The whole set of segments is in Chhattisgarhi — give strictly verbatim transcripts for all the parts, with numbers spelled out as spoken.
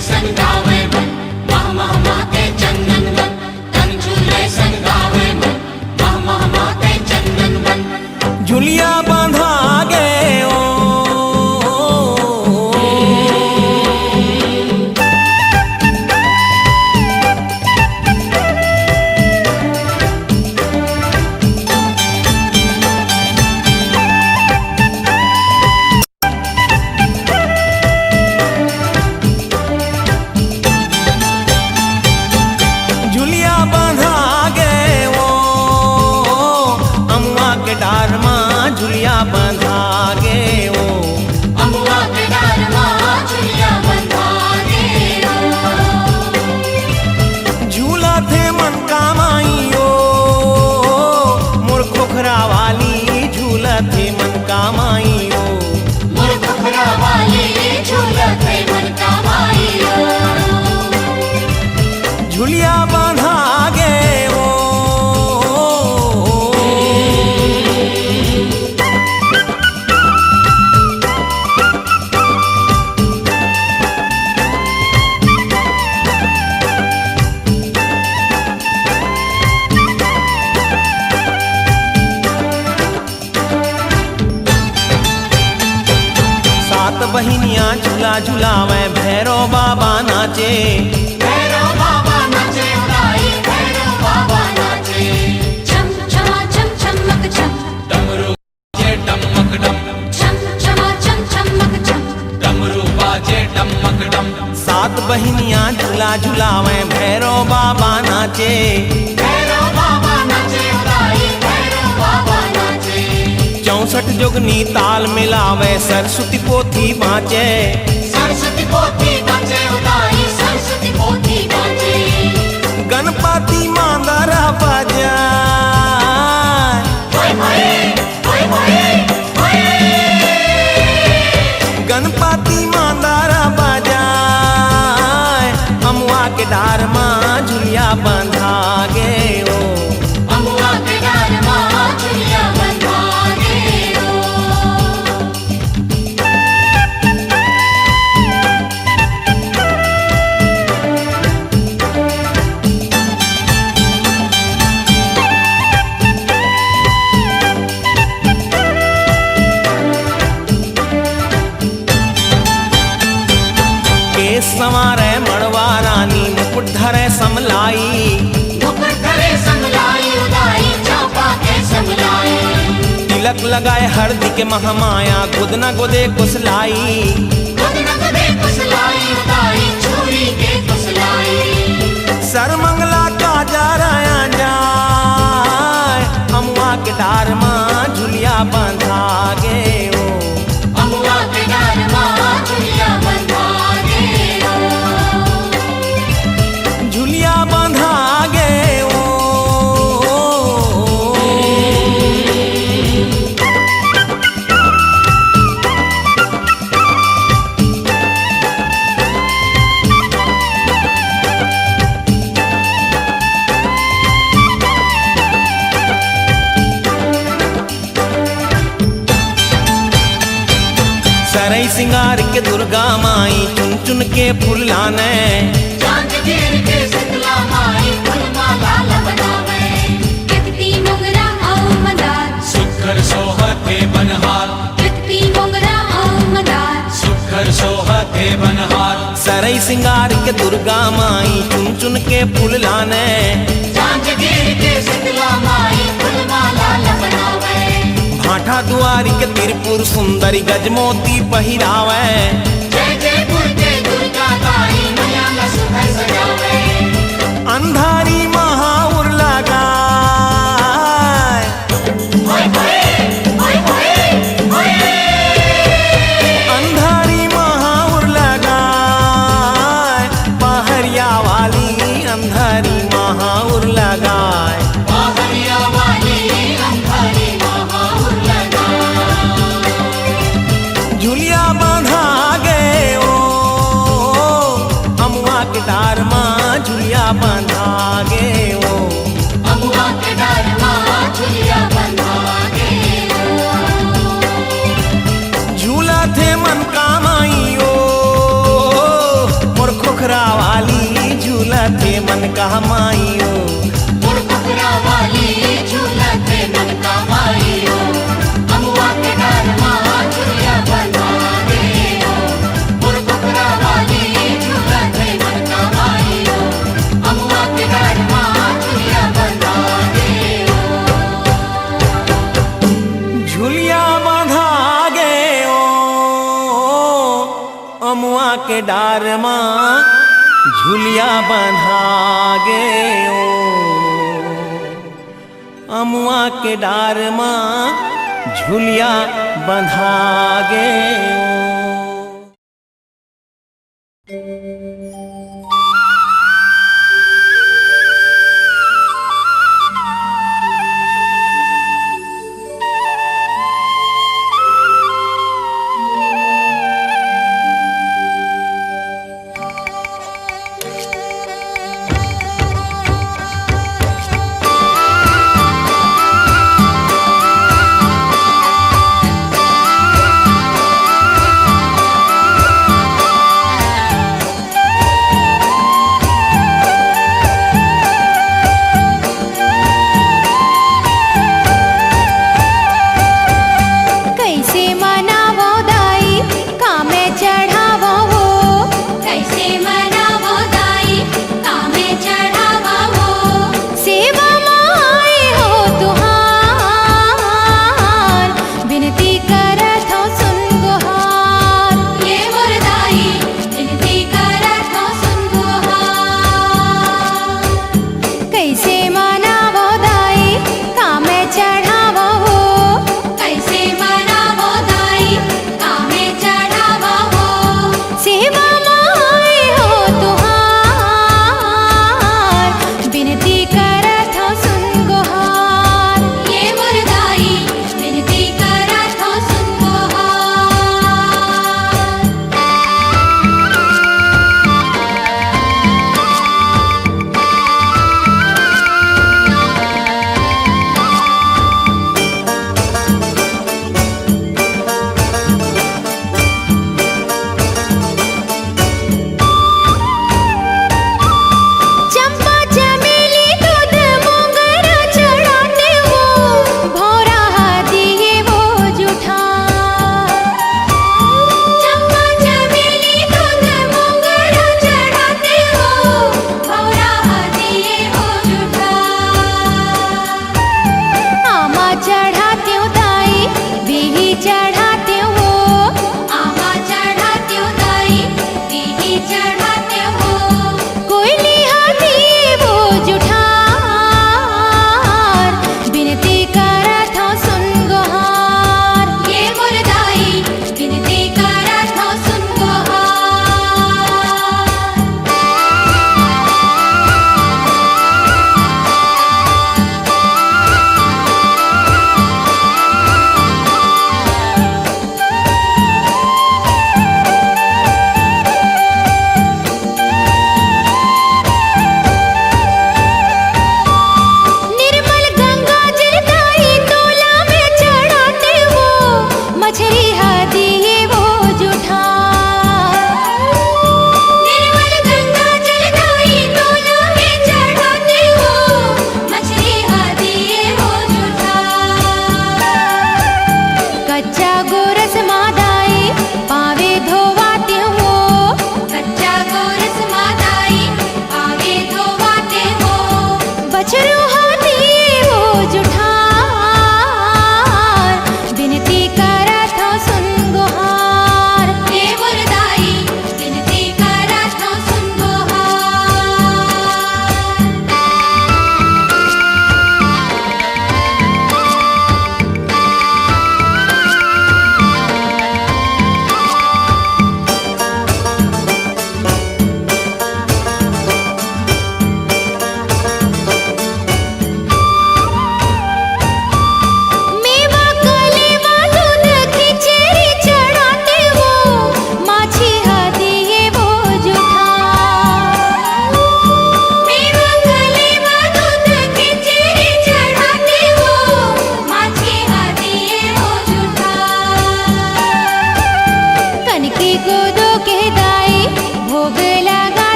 संगावे मन, मह मह माते चंदन वन। तन झूले संगावे मन, मह मह माते चंदन वन। झुलिया बांधा गे ओ। झुलिया बंधा गे ओ, अमुआ के डार मा झुलिया बंधा गे ओ। अमुआ के डार मा झुलिया बंधा गे ओ। झूलत हे मन का माई ओ, मोर खोखरा वाली झूलत हे मन का माई ओ। मोर खोखरा वाली झूलत हे मन का माई ओ। झुलिया बांधा गे ओ। सात बहिनिया झूला झुलावे, भैरव बाबा नाचे। भैरव बाबा नाचे, उड़ाई भैरव बाबा नाचे। छम छमा छम छमक छम। डमरू बाजे डमक डम। छम छमा छम छमक छम। डमरू बाजे डमक डम। सात बहिनिया झूला झुलावे, भैरव बाबा नाचे। भैरव बाबा नाचे, उड़ाई भैरव बाबा नाचे। चौसठ जोगनी ताल मिलावे, सरस्वती पोथी बाँचे। सरस्वती पोथी बाँचे, उड़ाई सरस्वती पोथी बाँचे। गणपति मांदरा बजाए। होय, होय, होय, होय, होय। गणपति मांदरा बजाए, अमुआ के डार मा झुलिया बंधा गे ओ। अमुआ के डार मा झुलिया बंधा गे ओ। केस संवारे मड़वा रानी, मुकुट धरे समलाई। मुकुट धरे समलाई, उदाई चांपा के समलाई। तिलक लगाए हरदी के महमाया, गोदना गोदे कुसलाई। गोदना गोदे कुसलाई, उदाई चूड़ी के कुसलाई। सरमंगला काजर आया जाए, अमुआ के डार मा झुलिया बंधा गे ओ। अमुआ के डार मा झुलिया बंधा गे ओ। झुलिया बंधा गे ओ। सरई सिंगार के दुर्गा माई चुन चुन के फूल लाने। चांद गिर के शीतला माई फूल माला लपटावे। केतकी मोंगरा अउ मंदार। सुघर सोहत हे बनहार। केतकी मोंगरा अउ मंदार। सुघर सोहत हे बनहार। सरई सिंगार के दुर्गा माई चुन चुन के फूल लाने। चांद गिर के शीतला माई फूल माला लपटावे। भाठा दुआरी के त्रिपुर सुंदरी गजमोती पहिरावे। जय जयपुर के दुर्गा दाई मैया ला सुघर सजावे। अंधारी महाउर लगाए। होय, होय, होय, होय, होय। अंधारी महाउर लगाए, पहरिया वाली अंधारी महाउर लगाए। पहरिया वाली अंधारी महाउर लगाए। झुलिया बांधा गे ओ, अमुआ के डार मा झुलिया बांधा गे ओ। अमुआ के डार मा झुलिया बंधा गे ओ। झूलत हे मन का माई ओ, मोर खो खुखरा वाली झूलत हे मन का माई ओ। मोर खुखरा वाली झूलत हे मन का माई ओ। अमुआ के डार मा झुलिया बना दे ओ। मोर खुखरा वाली झूलत हे मन का माई ओ। अमुआ के डार मा झुलिया बना दे ओ। झुलिया बंधा गे ओ। अमुआ के डार मा झुलिया बंधा गे ओ। अमुआ के डार मा झुलिया बंधा गे ओ।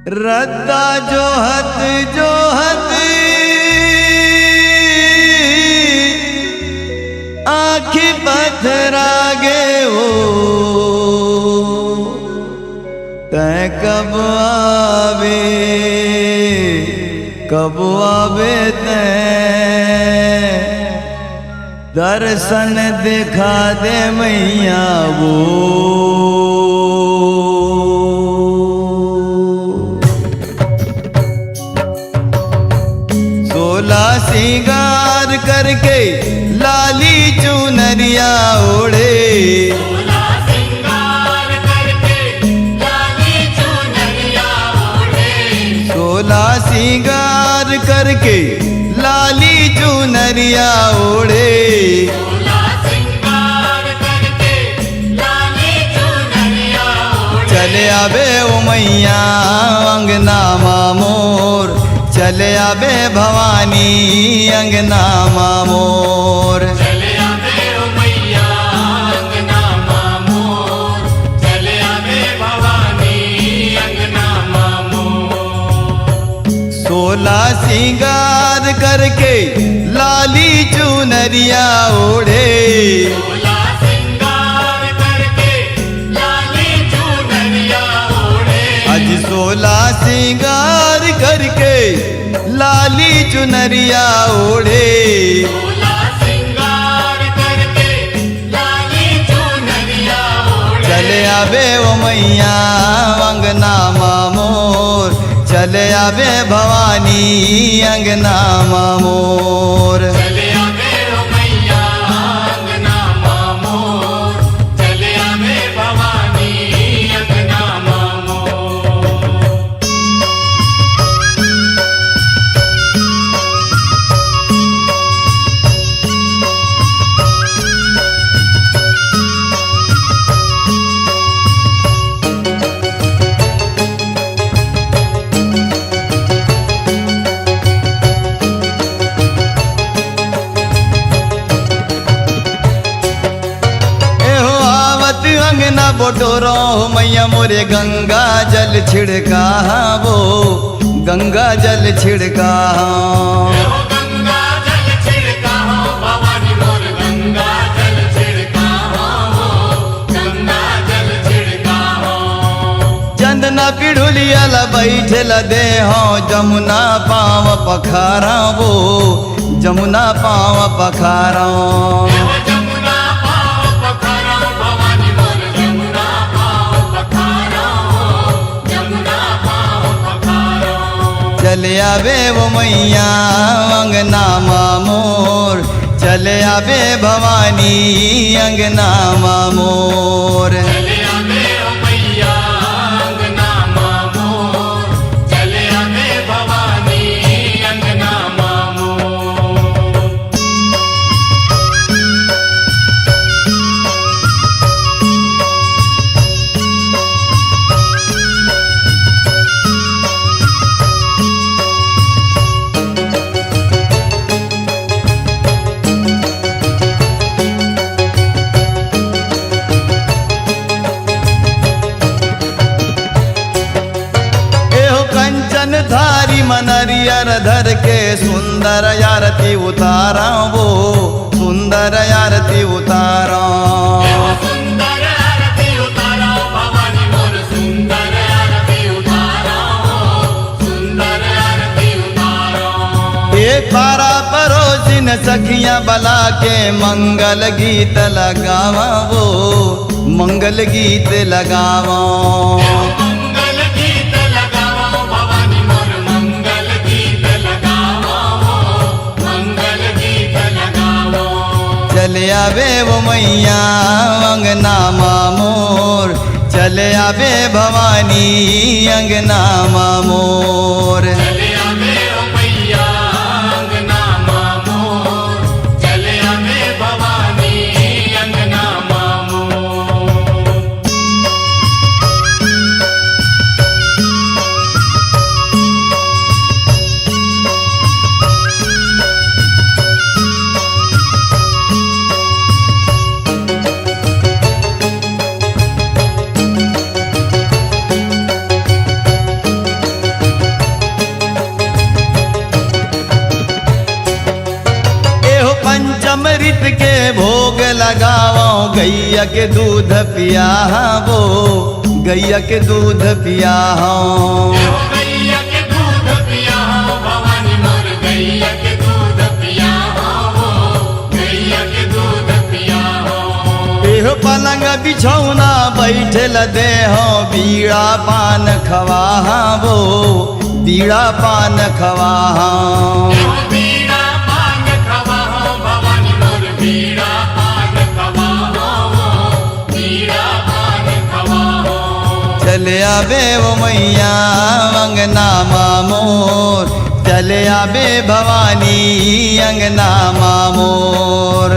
रद्दा जोहत जोहत आँखी पथरा गे वो, तैं कब आबे, कब आबे तैं? दर्शन देखा दे मैया वो। सोला सिंगार करके लाली चुनरिया ओढ़े। सोला सिंगार करके लाली चुनरिया ओढ़े। चले आबे ओ मैया अंगना मा मोर, चले आबे भवानी अंगना मा मोर। सोला सिंगार करके लाली चुनरिया ओढ़े। अज सोला सिंगार करके लाली चुनरिया ओढ़े। चले आबे ओ मैया अंगना मा मोर, चले आबे भवानी अंगना मा मोर। एहो आवत अंगना बटोरो, मैया मोरे गंगा जल छिड़का वो, गंगा जल छिड़का। चंदना पिढ़ुलिया ला बैठे ला दे हो, जमुना पाँव पखारा वो, जमुना पाँव पखारा। चले आबे वो मैया अंगना मा मोर, चले आबे भवानी अंगना मा मोर। एहो कंचन धारी म नरियर धर के सुंदर आरती उतारा वो, सुंदर आरती उतारा। ए पारा परोसिन सखिया बला के मंगल गीत लगावा वो, मंगल गीत लगावा। चले आबे वो मैया अंगना मा मोर, चले आबे भवानी अंगना मा मोर। पंचमृत के भोग लगावो, गैया के दूध पियावो, गैया के दूध पियावो। एहो पलंग बिछौना बैठे ल देहो, बीड़ा पान खवावो, बीड़ा पान खवावो। चले आबे ओ मैया अंगना मा मोर, चले आबे भवानी अंगना मा मोर।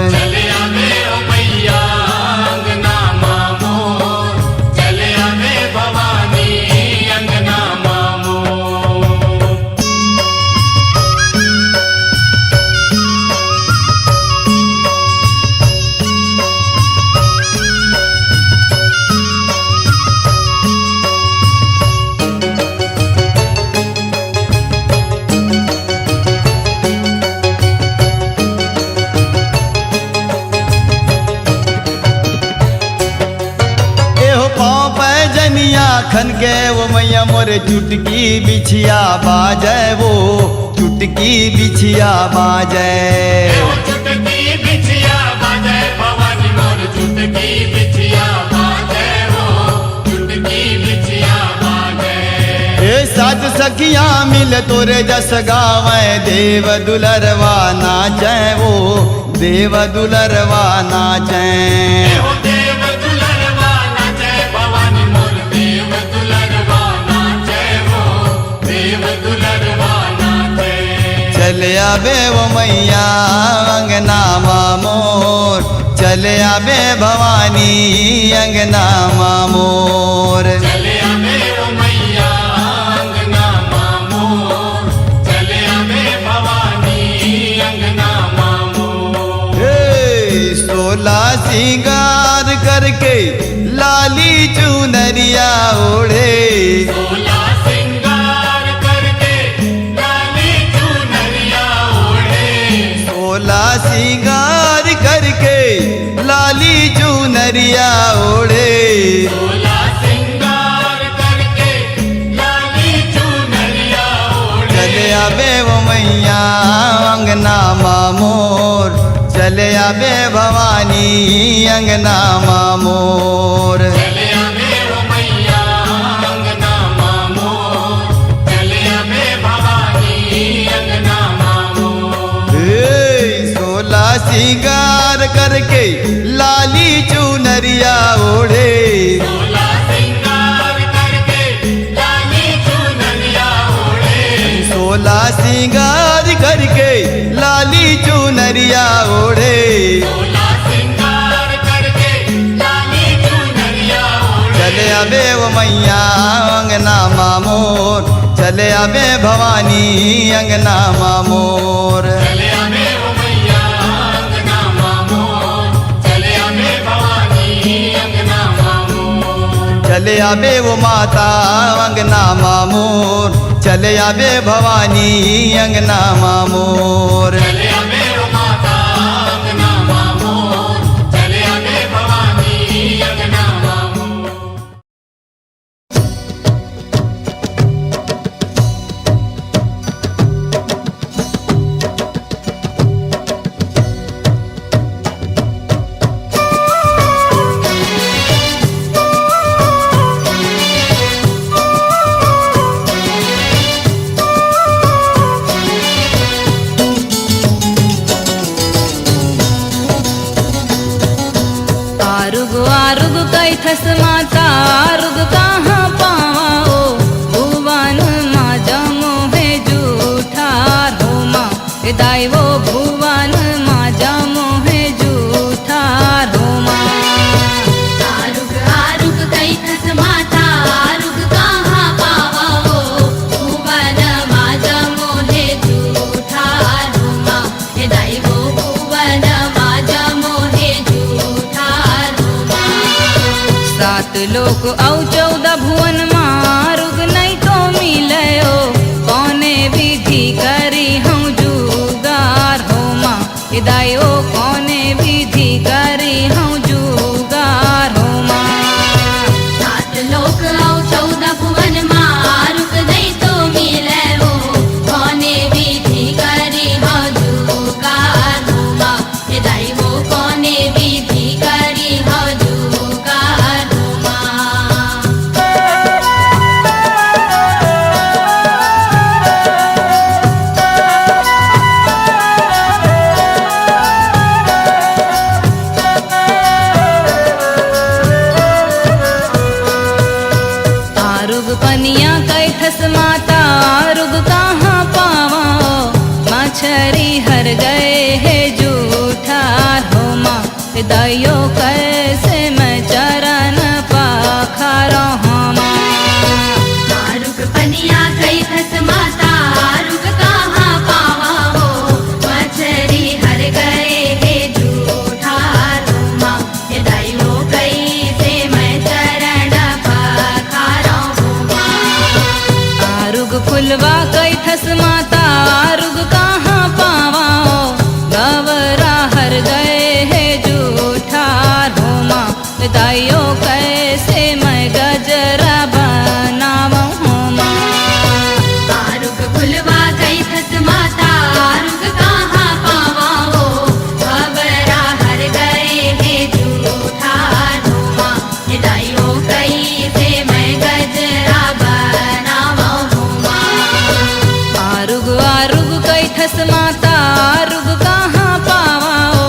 एहो पाँव पैजनिया खन के वो मैया मोरे, चुटकी बिछिया बाजे वो, चुटकी बिछिया बाजे। ए सात सखिया मिल तोरे जस गावे, देव दुलरवा नाचे वो, देव दुलरवा नाचे। चले आबे वो मैया अंगना मा मोर, चले आबे भवानी अंगना मा मोर। हे सोला सिंगार करके लाली चुनरिया ओढ़े। सोला सिंगार करके लाली चुनरिया ओढ़े। चले आबे वो मैया अंगना मा मोर, चले आबे भवानी अंगना मा मोर। हे सोला सिंगार करके लाली चुनरिया ओढ़े। सोला सिंगार करके लाली चुनरिया ओढ़े। चले आबे वो मैया अंगना मा मोर, चले आबे भवानी अंगना मा मोर। चले आबे वो माता अंगना मा मोर, चले आबे भवानी अंगना मा मोर। आरुग आरुग कहिथस माता, आरुग कहाँ पावा ओ, भुवन मा जमो हे जूठार हो माँ। ए दाई वो भुवन मा जमो हे जूठार हो माँ। आरुग आरुग कहिथस माता, आरुग कहाँ पावा ओ, भुवन मा जमो हे जूठार हो माँ। हे दाई वो भुवन मा जमो हे जूठार हो माँ। सात लोक अउ चौदह भुवन मा आरुग नइ तो मिलय ओ, कौने विधि करिहौं जुगार हो माँ। हे दाई ओ कोने विधि करी हूँ जुगार हो माँ। सात लोक अउ चौदह भुवन मा आरुग दई तो मिले हो, कोने विधि करी हूँ जुगार हो माँ। ए दाई ओ कोने विधि करी हूँ जुगार हो माँ। आरुग पनिया कइथस माता, आरुग कहाँ पावँ? मछरी हर गए हे जूठार हो माँ, दाई ओ कइसे मैं चरण पखारँव हो माँ। आरुग पनिया कइथस माता, आरुग कहाँ पावँ हो? मछरी हर गए हे जूठार हो माँ, ए दाई ओ कइसे मैं चरण पखारँव हो माँ। आरुग फुलवा कइथस माता, आरुग कहाँ पावँ हो? भँवरा हर गए हे जूठार हो माँ, दाई ओ कइसे मैं गजरा बनावँ हो माँ। आरुग फुलवा कइथस माता, आरुग कहाँ पावँ हो? भँवरा हर गए हे जूठार हो माँ, ए दाई ओ कइसे मैं गजरा बनावँ हो माँ। आरुग आरुग कइथस माता, आरुग कहाँ पावँ हो?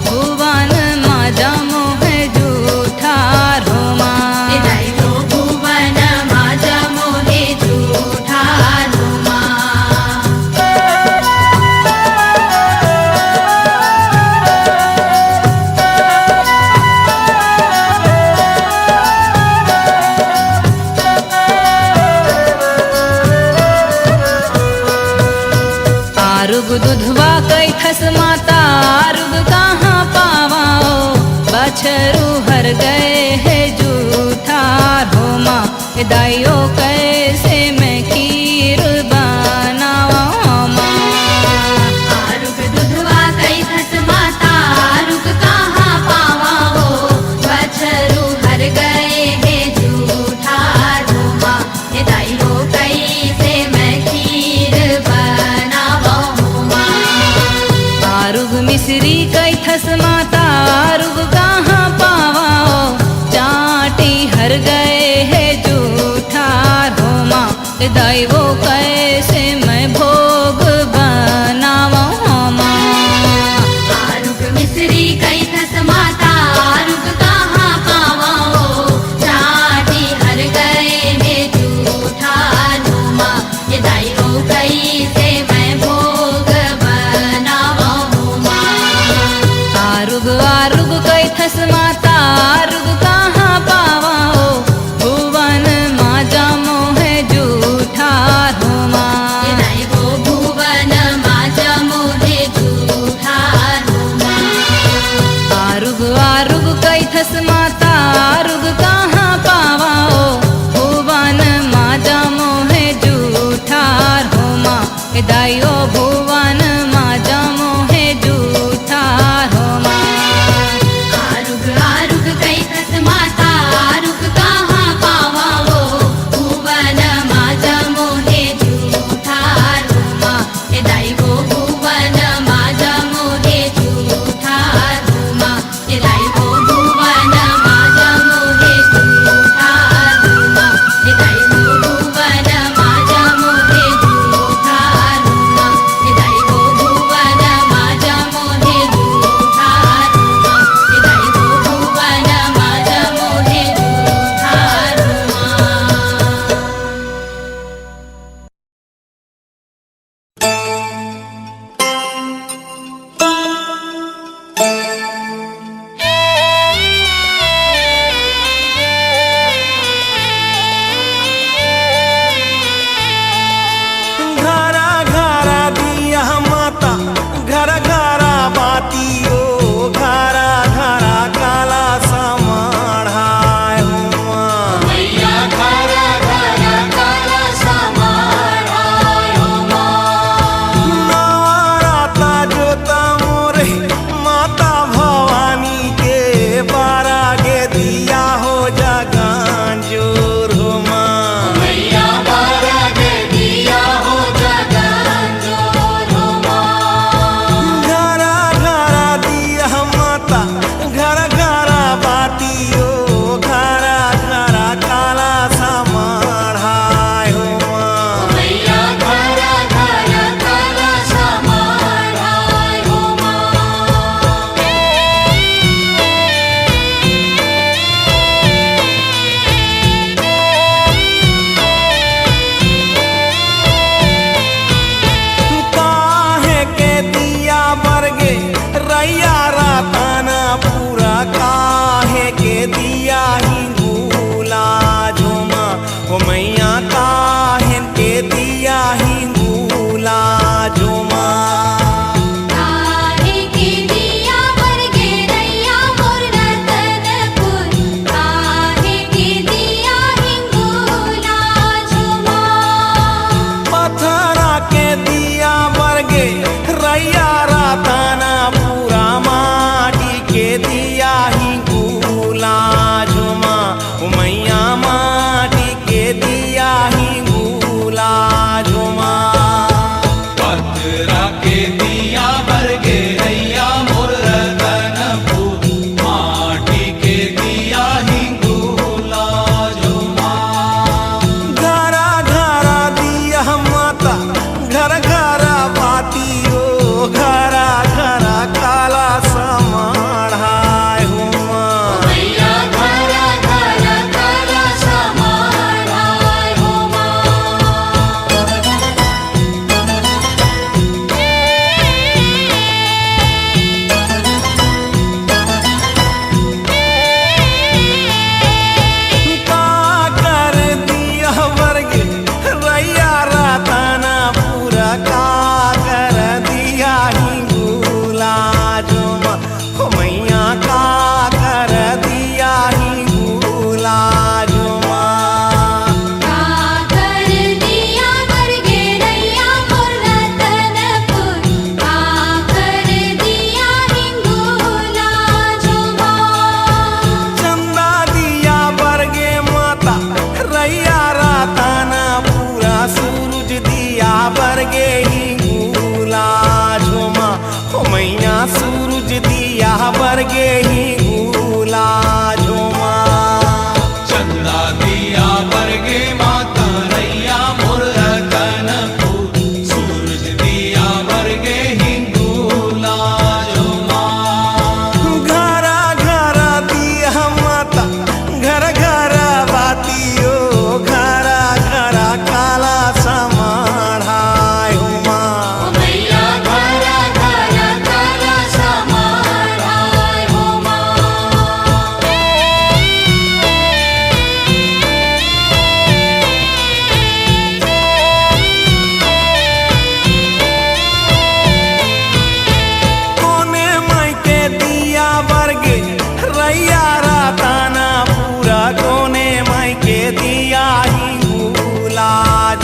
भुवन मा जमो हे जूठार हो माँ। ए दाई ओ भुवन मा जमो हे जूठार हो माँ। आरुग दुधवा कइथस माता, आरुग कहाँ पावँ हो? बछरू हर गए हे जूठार हो माँ, ए दाई ओ कइसे मैं खीर बनावँ हो माँ। आरुग दुधवा कइथस माता, आरुग कहाँ पावँ हो? बछरू हर गए हे जूठार हो माँ, ए दाई ओ कइसे मैं खीर बनावँ हो माँ। आरुग मिसरी कइथस माता, आरुग कहाँ पावँ हो? चाँटी हर गए हे जूठार हो माँ, ए दाई ओ कइसे मैं भोग बनावँ हो माँ। आरुग मिसरी कइथस माता, आरुग कहाँ पावँ हो? चाँटी हर गए हे जूठार हो माँ, ए दाई ओ कइसे मैं भोग बनावँ हो माँ। आरुग आरुग कइथस माता, आरुग कहाँ पावँ हो? भुवन मा जमो हे जूठार हो मैया सूरज दिया बर गे हिंगोला झोमा। चंदा दिया बर गे माता रैया मोर रतनपुर। सूरज दिया बर गे हिंगोला झोमा। घरा घरा दिया माता, घर घर बाती ओ, घरा घरा काला समाढ़ाय हो माँ। ओ मैया घरा घरा काला समाढ़ाय हो माँ। कोने माई के दिया बर गे रैया रतनपुर, कोने माई के दिया हिंगोला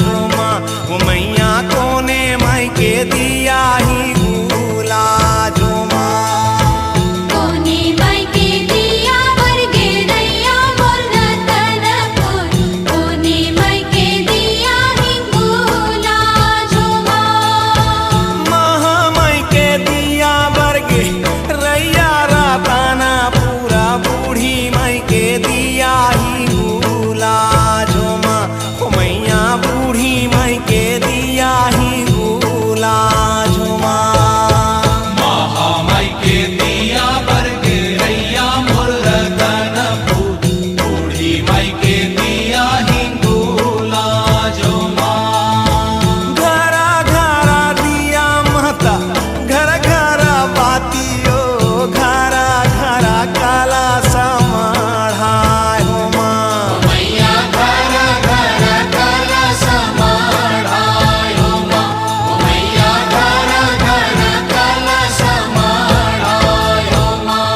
झोमा। ओ मैया कोने माई के दिया हिंगोला झोमा। कोने माई के दिया बर गे रैया मोर रतनपुर, कोने माई के दिया हिंगोला झोमा। महामाई के दिया बर गे रैया रतनपुर, बूढ़ी माई के दिया हिंगोला झोमा। ओ मैया बूढ़ी माई के दिया हिंगोला झोमा। महामाई के दिया बर गे रैया मोर रतनपुर, बूढ़ी माई के दिया हिंगोला झोमा। घरा घरा दिया माता, घर घर बाती ओ, घरा घरा काला समाढ़ाय हो माँ। ओ मैया घरा घरा काला समाढ़ाय हो माँ। ओ मैया घरा घरा काला समाढ़ाय हो माँ।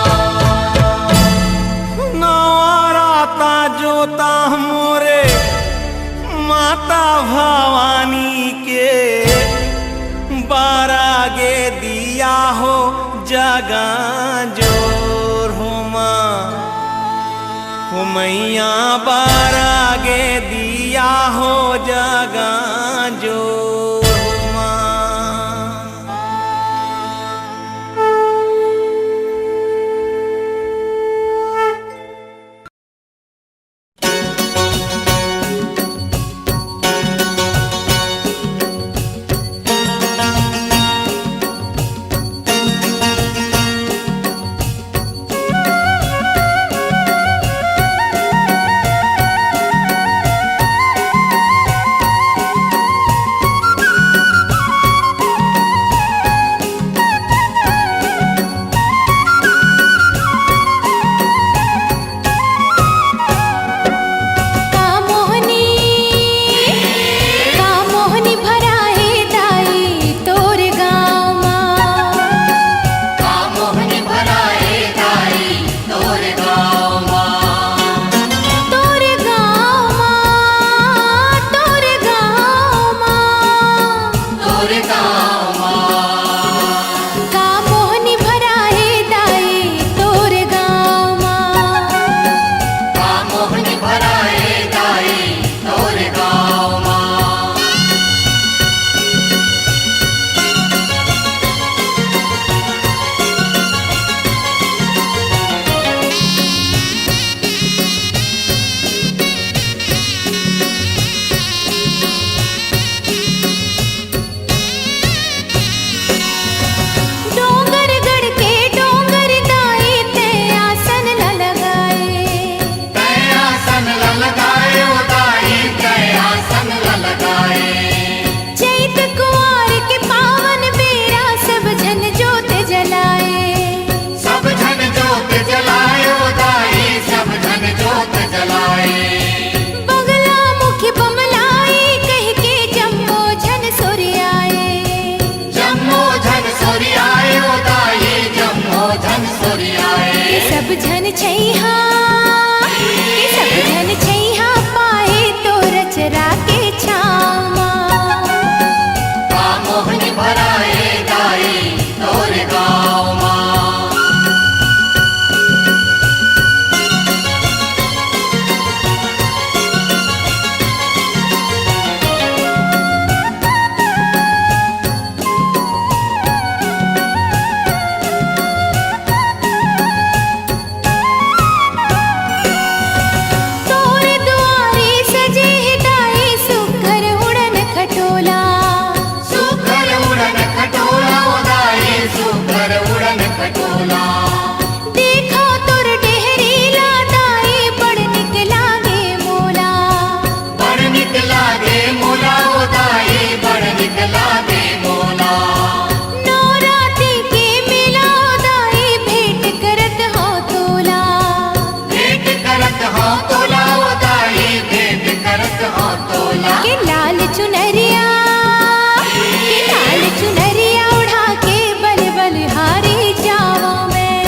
नवराता जोता मोरे माता भवानी के, बर गे दिया हो जगा जोर हो माँ। ओ मैया बर गे दिया हो जगा जोर हो माँ। का मोहनी, का मोहनी भराए दाई तोर गाँव मा। का मोहनी भराए दाई तोर गाँव मा। तोर गाँव मा, तोर गाँव मा। तोर गाँव मा। का मोहनी भराए दाई तोर गाँव मा। का मोहनी भराए दाई तोर गाँव मा। डोंगरगढ़ के डोंगर दाई तैं आसन ल लगाए। तैं आसन ल लगाए ओ दाई, तैं आसन ल लगाए। चैत कुआर के पावन बेरा सब झन जोत जलाए। सब झन जोत जलाए ओ दाई, सब झन जोत जलाए। बगला मुखी बमलाई कहिके जम्मो झन सोरियाए। जम्मो झन सोरियाए ओ दाई, जम्मो झन सोरियाए। के सब झन छइहाँ, के सब झन छइहाँ पाए तोर अचरा के छाँव मा। का मोहनी भराए दाई तोर गाँव मा। टोला। देखा तोर डेहरी ला दाई, बड़ निक लागे मोला। बड़ निक लागे मोला ओ दाई, बड़ निक लागे मोला। नवरात्रि के मेला ओ दाई, भेंट करत हौं तोला। भेंट करत हौं तोला ओ दाई, भेंट करत हौं तोला। के लाल चुनरिया, के लाल चुनरिया ओढ़ा के बल बलिहारी जावं मैं।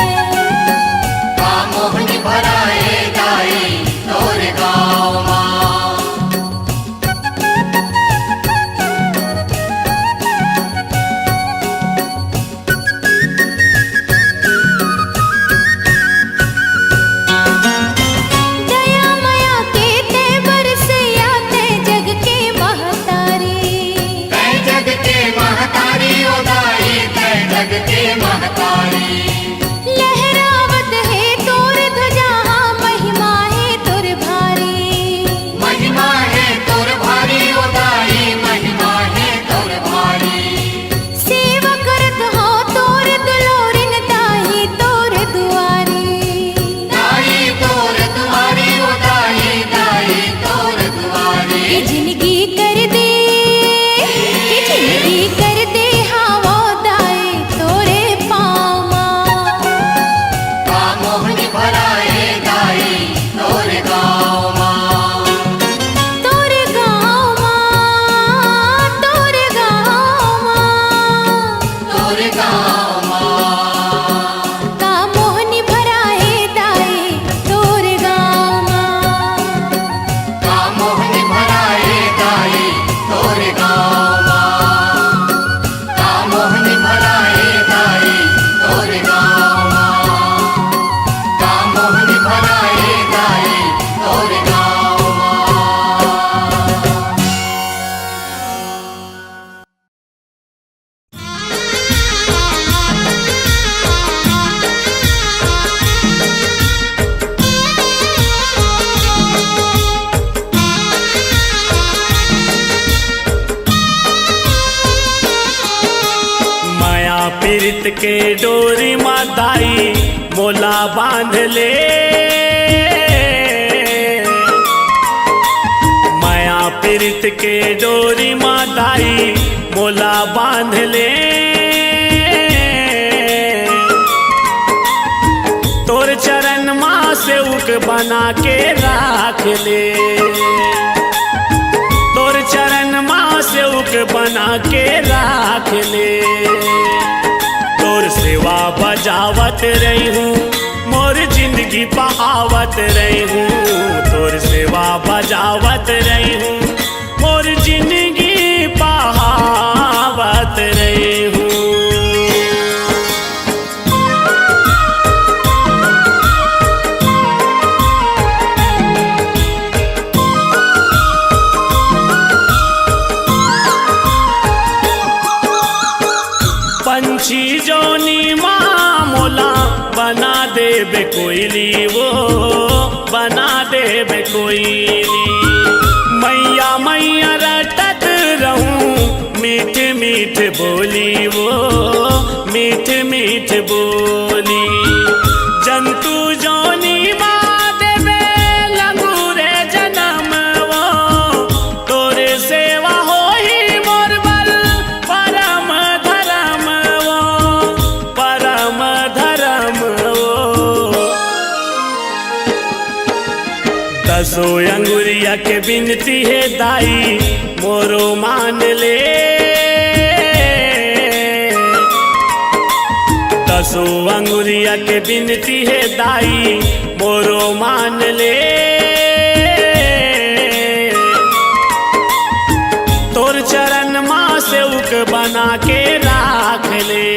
का मोहनी भराए दाई तोर गाँव मा। दया मया के तैं बरसइया, तैं जग के महतारी। तैं जग के महतारी ओ दाई, तैं जग के महतारी। लहरावत हे तोर ध्वजा, महिमा हे तोर भारी। महिमा हे तोर भारी ओ दाई, महिमा हे तोर भारी। सेवा करत हौं तोर दुलौरिन दाई तोर दुआरी। दाई तोर दुआरी ओ दाई, दाई तोर दुआरी। के जिनगी कर दे, के जिनगी कर दे हौं दाई तोरे पाँव मा। का मोहनी भराए दाई तोर गाँव मा। तोर गाँव मा, तोर गाँव मा। तोर गाँव मा। का मोहनी भराए दाई तोर गाँव मा। का मोहनी भराए दाई तोर गाँव मा। का मोहनी भराए दाई तोर गाँव मा। का मोहनी भराए दाई तोर गाँव मा। मया पीरित के डोरी मा दाई मोला बांध ले। मया पीरित के डोरी मा दाई मोला बांध ले। तोर चरण मा सेवक बना के राख ले। तोर चरण मा सेवक बना के राख ले। तोर सेवा बजावत रही हूँ, मोर जिंदगी पहावत रही हूँ। तोर सेवा बजावत रही हूँ, मोर जिंदगी पहावत रही हूँ। पंछी जोनी मा मोला बना देबे कोयली वो, बना देबे कोयली। मैया मैया रटत रहूं, मीठ मीठ बोली वो, मीठ मीठ बोली। जंतु जोनी मा देबे लंगूरे जनम वो, तोरे सेवा होही मोर बर परम धरम वो, परम धरम वो। दसो अंगुरिया के बिनती हे दाई, मोरो मान ले। दसो अंगुरिया के बिनती हे दाई, मोरो मान ले। तोर चरण मा सेवक बना के राख ले।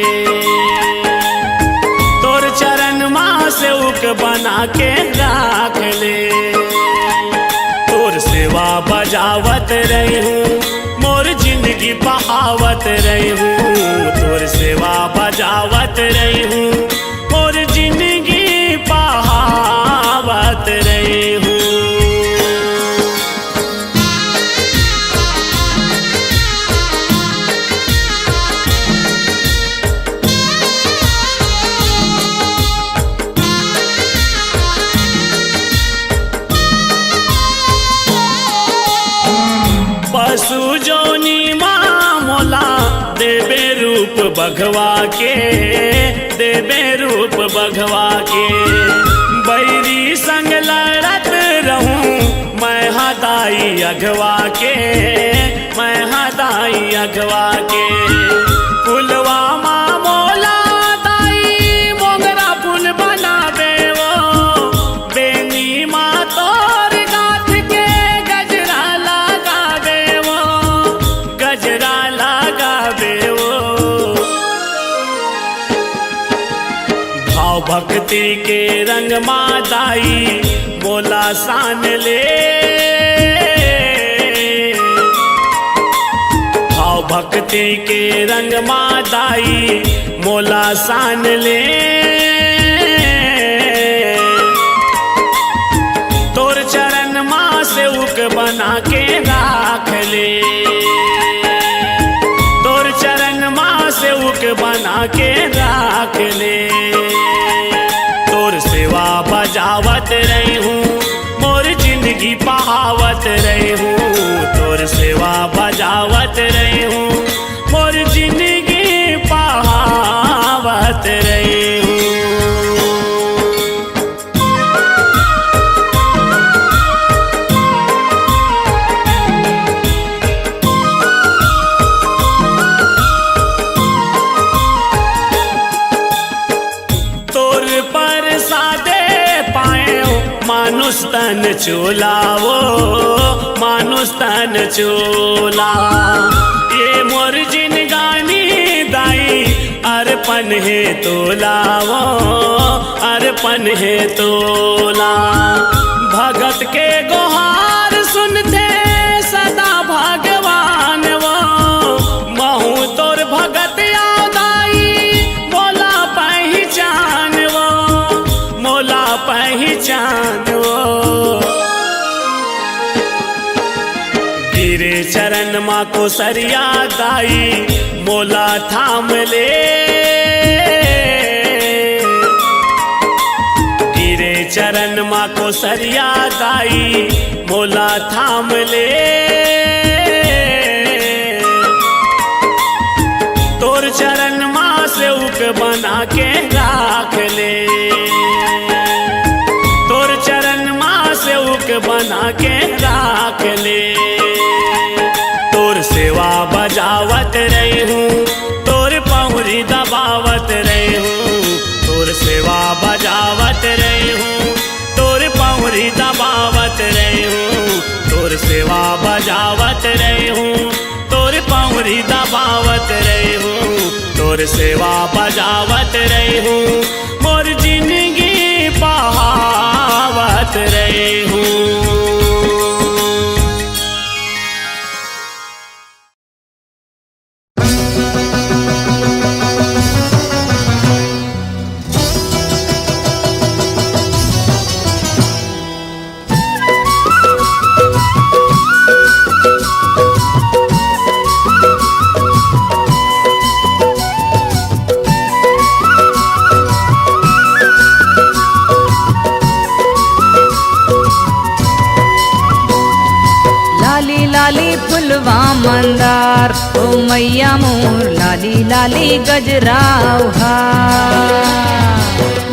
तोर चरण मा सेवक बना के राख ले। तोर सेवा बजावत रही हूँ, मोर जिंदगी पहावत रही हूँ। तोर सेवा बजावत रही हूँ, मोर जिंदगी पहावत रही हूँ। पशु जोनी मा मोला देबे रूप बघवा के, देबे रूप बघवा के। बैरी संग लड़त रहूं मैं हा दाई अघवा के, मैं हा दाई अघवा के। फुलवा मा मोला दाई मोंगरा फूल बनाबे वो, बेनी मा तोर गांठ के गजरा लगाबे वो, गजरा लगाबे वो। भाव भक्ति के रंग मा दाई मोला सान ले, भाव भक्ति के रंग मा दाई मोला सान ले। तोर चरण मा सेवक बना के राख ले, तोर चरण मा सेवक बना के राख ले। तोर सेवा बजावत रही हूँ, मोर जिंदगी पहावत रही हूँ। तोर सेवा बजावत रही हूँ, मोर जिंदगी पहावत रही हूँ। तोर परसादे पाएंव मानुष तन चोला वो, मानुष तन चोला। ये मोर जिनगानी दाई अर्पण हे तोला वो, अर्पण हे तोला। भगत के गोहार सुनथे सदा भगवान वो, महू तोर भगत आंव दाई मोला पहिचान वो, मोला पहिचान वो। गिरे चरण मा कोसरिया दाई मोला थाम ले, गिरे चरण मा कोसरिया दाई मोला थाम ले। तोर चरण मा सेवक बना के राख ले, तोर चरण मा सेवक बना के राख ले। तोर सेवा बजावत रही हूँ, तोर पौरी दबावत रही हूँ, तोर सेवा बजावत रही हूँ, तोर पौरी दबावत रही हूँ, तोर सेवा बजावत रही हूँ, तोर पौरी दबावत रही हूँ, तोर सेवा बजावत रही हूँ, मोर जिंदगी पहावत रही हूँ। लाली लाली फुलवा मंदार, ओ मैया मोर लाली लाली गजरा ओ हार।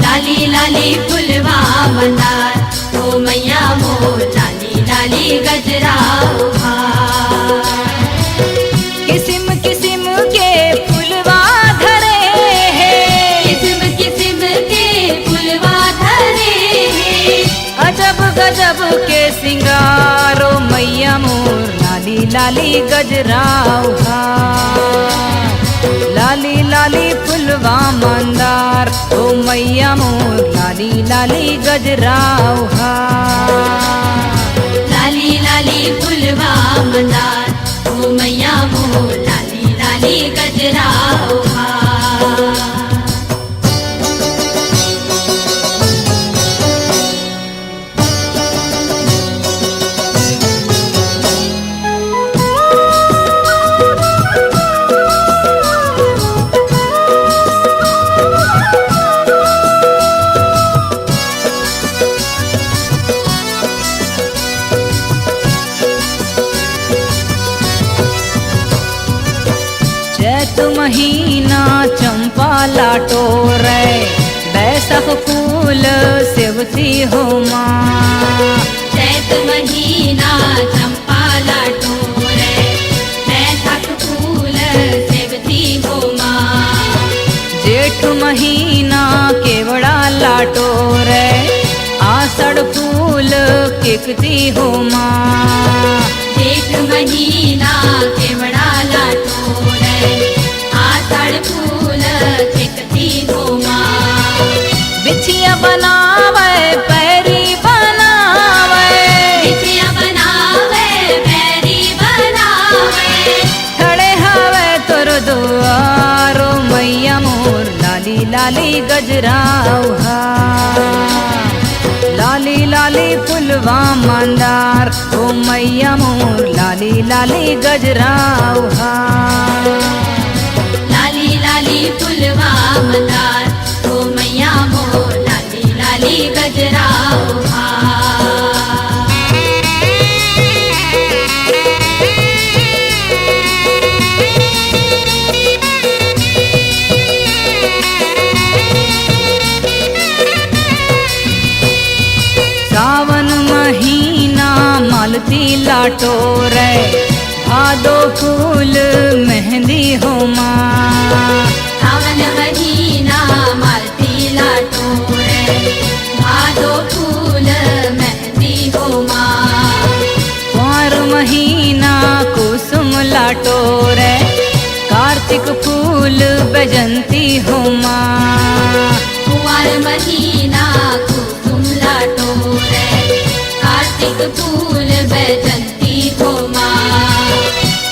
लाली लाली फुलवा मंदार, ओ मैया मोर लाली लाली गजरा ओ हार। किसिम किसिम के फुलवा धरे हे। किसिम किसिम के फुलवा धरे हे। अजब गजब के सिंगार ओ मैया मोर लाली लाली गजरा ओ हार। लाली लाली फुलवा मंदार ओ मैया मोर लाली लाली गजरा ओ हार। लाली लाली फुलवा मंदार ओ मैया मोर लाली लाली गजरा ओ हार। ला टोरे, बैसख फूल सेवती हो माँ। चैत महीना चंपा ला टोरे, बैसख फूल सेवती हो माँ। जेठ महीना केवड़ा ला टोरे, आषाढ़ फूल केकती हो माँ। जेठ महीना केवड़ा ला टोरे, आषाढ़ फूल केकती हो माँ। बिछिया बनावे, पैरी बनावे। बिछिया बनावे, पैरी बनावे। खड़े हवे तोर दुआरो मैया मोर, लाली लाली गजरा ओ हा। लाली लाली फुलवा मंदार, ओ मैया मोर, लाली लाली गजरा ओ हा। लाली लाली फुलवा मंदार, ओ मैया मोर, लाली लाली गजरा ओ हा। सावन महीना मालती ला टोरे, भादो फूल मेहंदी हो माँ। सावन महीना मालती ला टोरे, भादो फूल मेहंदी हो माँ। कुंवर महीना कुसुम ला टोरे, कार्तिक फूल बैजंती हो माँ। कुंवर महीना कुसुम ला टोरे, कार्तिक फूल बैजंती हो माँ।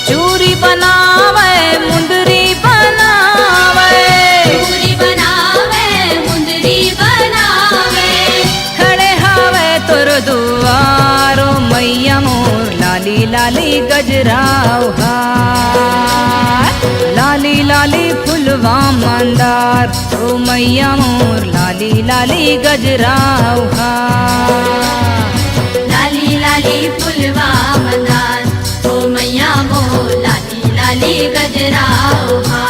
चूरी बनावे, मुंदरी बनावे। चूरी बनावे, मुंदरी बनावे। खड़े हवे तोर दुआरो मैया मोर, लाली लाली गजरा ओ हा। लाली लाली फुलवा मंदार, ओ मैया मोर, लाली लाली गजरा ओ हा। लाली लाली फुलवा मंदार, ओ मैया मोर, लाली लाली गजरा ओ हा।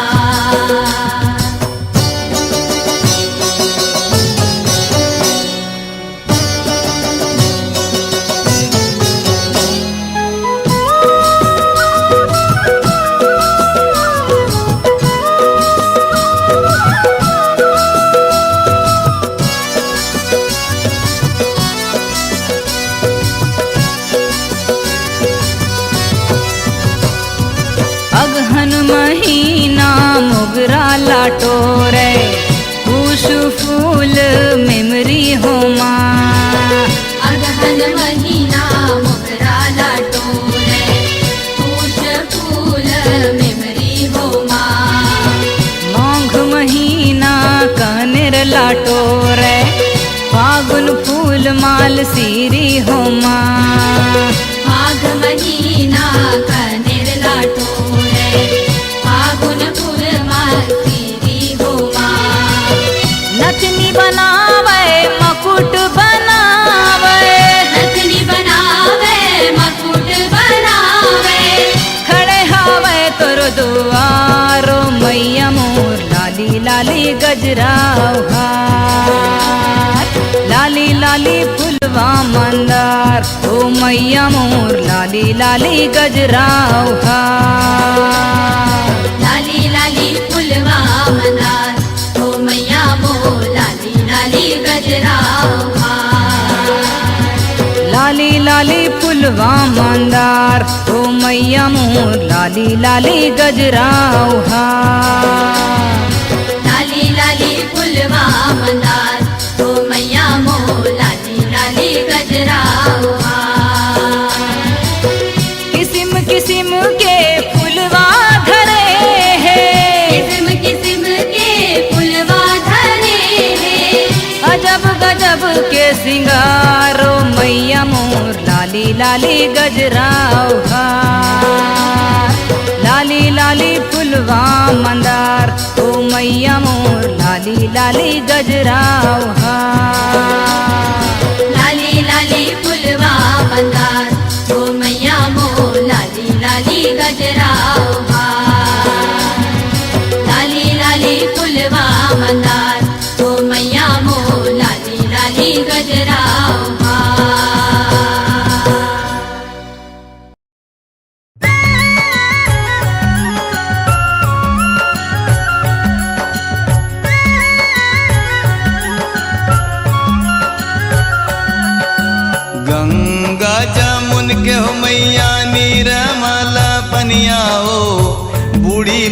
अगहन महीना मोगरा ला टोरे, पूस फूल मेमरी हो माँ। अगहन महीना मोगरा ला टोरे, पूस फूल मेमरी हो माँ। माघ महीना कनेर ला टोरे, फागुन फूल माल सीरी हो माँ। माघ महीना कनेर ला टोरे, फागुन फूल माल सीरी हो माँ। नथनी बनावे, मकुट बनावे। नथनी बनावे, मकुट बनावे। खड़े हवे तोर दुआरो मैया मोर, लाली लाली गजरा ओ हा। लाली लाली फुलवा मंदार, ओ मैया मोर, लाली लाली गजरा ओ हा। लाली लाली फुलवा मंदार, ओ मैया मोर, लाली लाली गजरा ओ हा। लाली लाली फुलवा मंदार, ओ मैया मोर, लाली लाली गजरा ओ हा। लाली लाली फुलवा मंदार, ओ मैया मोर, लाली लाली गजरा ओ हा। किसिम किसिम के फुलवा धरे हे। किसिम किसिम के फुलवा धरे हे। अजब गजब के सिंगारो मैया मोर, लाली लाली गजरा ओ हा। लाली लाली फुलवा मंदार, ओ मैया मोर, लाली लाली गजरा ओ हा। लाली लाली फुलवा मंदार, ओ मैया मोर, लाली लाली गजरा ओ हा। लाली लाली फुलवा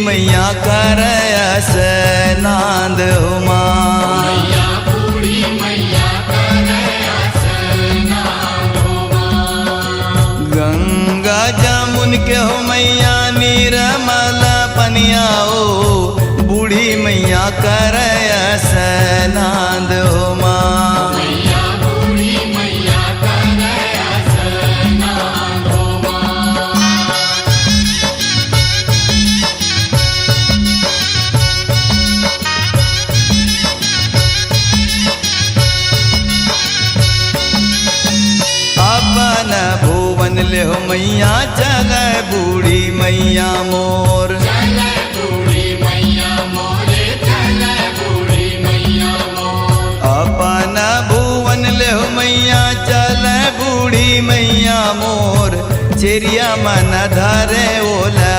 मैया करय स्नान हो माँ। मैया बूढ़ी मैया करय स्नान हो माँ। गंगा जमुन के हो मैया निर्मल पनिया हो, बूढ़ी मैया करय स्नान हो माँ। मैया बूढ़ी मैया करय स्नान हो माँ। अपन भुवन ले हो मैया चलय बूढ़ी मैया मोर। चलय बूढ़ी मैया मोरे, चलय बूढ़ी मैया मोर। अपन भुवन ले हो मैया चलय बूढ़ी मैया मोर। चेरिया मन धरे ओला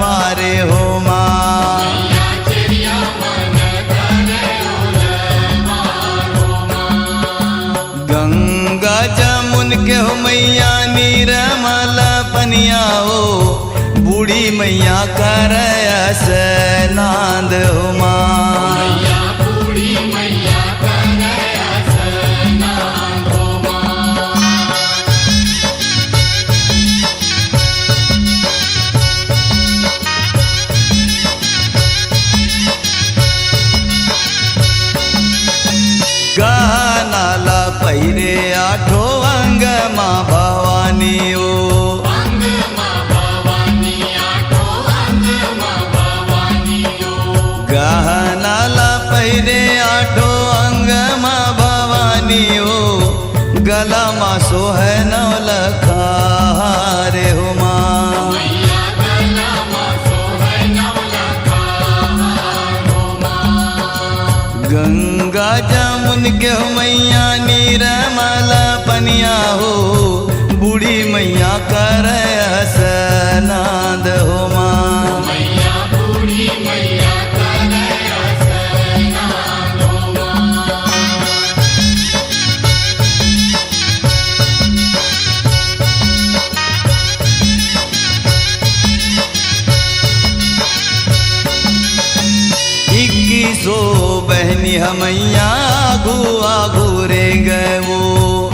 मारे हो माँ। मैया चेरिया मन धरे ओला मारो माँ। गंगा जमुन के हो मैया निर्मल पनिया हो, बूढ़ी मैया करय स्नान हो माँ। मैया बूढ़ी मैया करय स्नान हो माँ। गहना ला पहिरे आठो अंग माँ भवानी ओ। अंग माँ भवानी, आठो अंग माँ भवानी ओ। गहना ला पहिरे आठो अंग माँ भवानी ओ। गला माँ सोहय नवलखा हार हो माँ। मैया गला माँ सोहय नवलखा हार हो माँ। गंगा जमुन के हो मैया निर्मल पनिया हो, बूढ़ी मैया करय स्नान हो माँ। मैया बूढ़ी मैया करय स्नान हो माँ। इक्कीसो बहनी ह मैया आघू आघू रेंगय ओ।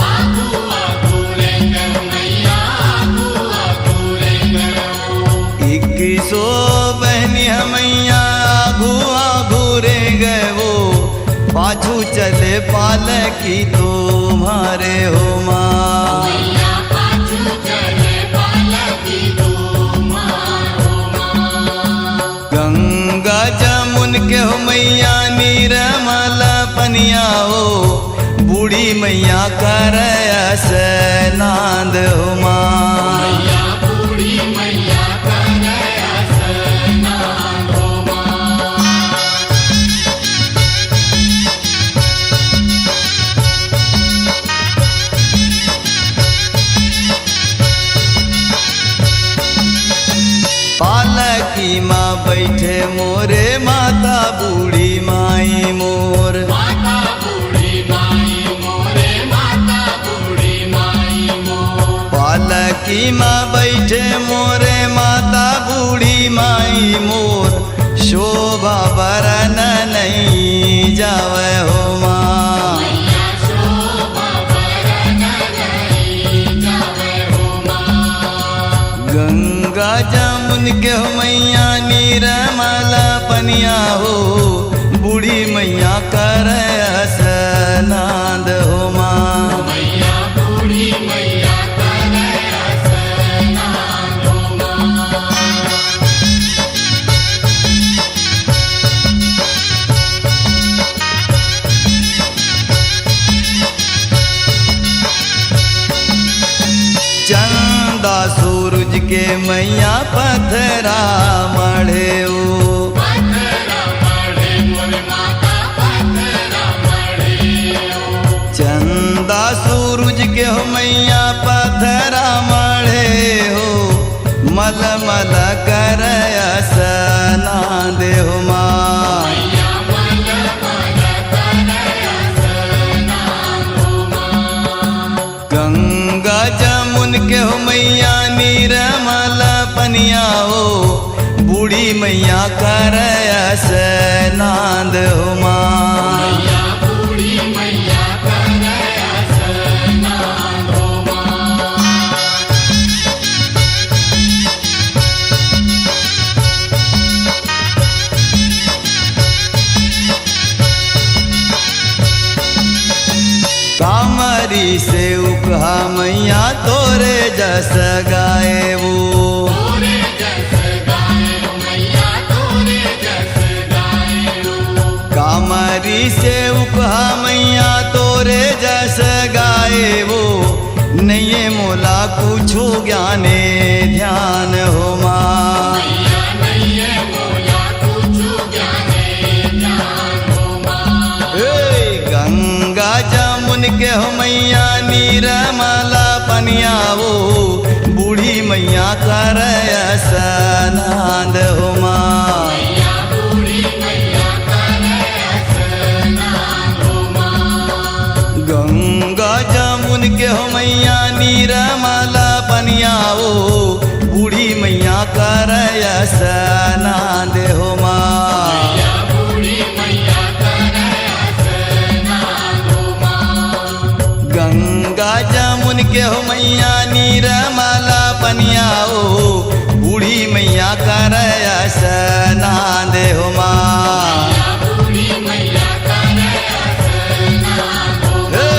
आघू आघू रेंगय ओ मैया, आघू आघू रेंगय ओ। इक्कीसो बहनी ह मैया आघू आघू रेंगय ओ। पाछू चले पालकी तुम्हारे हो माँ। मैया पाछू चले पालकी तुम्हारो माँ। गंगा जमुन के हो मैया निर्मल पनिया हो, बूढ़ी मैया करय स्नान हो माँ। मैया बूढ़ी मैया करय स्नान हो माँ। पालकी मा बइठे मोरे माता बूढ़ी माई मोर। माता बूढ़ी माई मोरे, माता बूढ़ी माई मोर। पालकी मा बइठे मोरे माता बूढ़ी माई मोर। शोभा बरन नइ जावय हो माँ। मैया शोभा बरन नइ जावय हो माँ। गंगा जमुन के हो मैया निर्मल पनिया हो, बूढ़ी मैया करय स्नान हो माँ। मैया बूढ़ी मैया करय स्नान हो माँ। चंदा सूरज के मैया पथरा मढ़े ओ। पथरा मढ़े मोर माता, पथरा मढ़े ओ। चंदा सूरज के हो मैया पथरा मढ़े हो। मलमल करय स्नान हो माँ। मैया मलमल करय स्नान हो माँ। गंगा जमुन के हो मैया निर्मल पनिया हो। बूढ़ी बूढ़ी मैया करय असनांद हो माँ। कामरी से उकहा मैया तोरे जस गाए वो। कामरी से उकहा मैया तोरे जस गाए वो। नइये मोला कुछु ज्ञाने ध्यान हो माँ। ए, गंगा जमुन के हो मैया नीरमला पनिया वो। बूढ़ी मैया करय असनांद हो माँ। गंगा जमुन के हो मैया नीरमला पनिया वो। बूढ़ी मैया करय असनांद हो माँ। गंगा जमुन के हो मैया नीरमला पनिया वो। बूढ़ी मैया करय असनांद हो माँ। हे,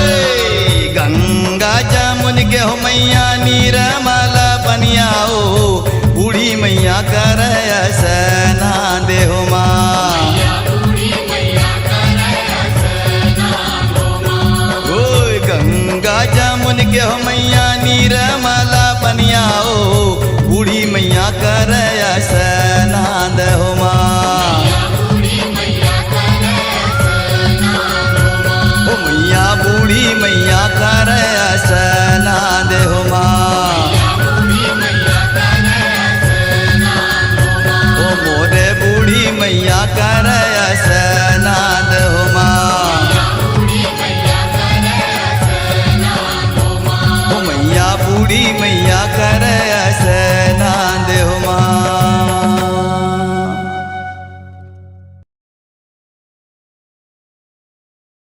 गंगा जमुन के हो मैया नीरमला पनिया वो। बूढ़ी मैया करय असनांद हो माँ। ओए गंगा जमुन के हो मैया नीरमला पनिया वो। बूढ़ी मैया करय असनांद हो माँ। ओ मैया बूढ़ी मैया करय असनांद हो माँ। ओ मोरे बूढ़ी मैया करय असनांद हो माँ। ओ मैया बूढ़ी मैया करय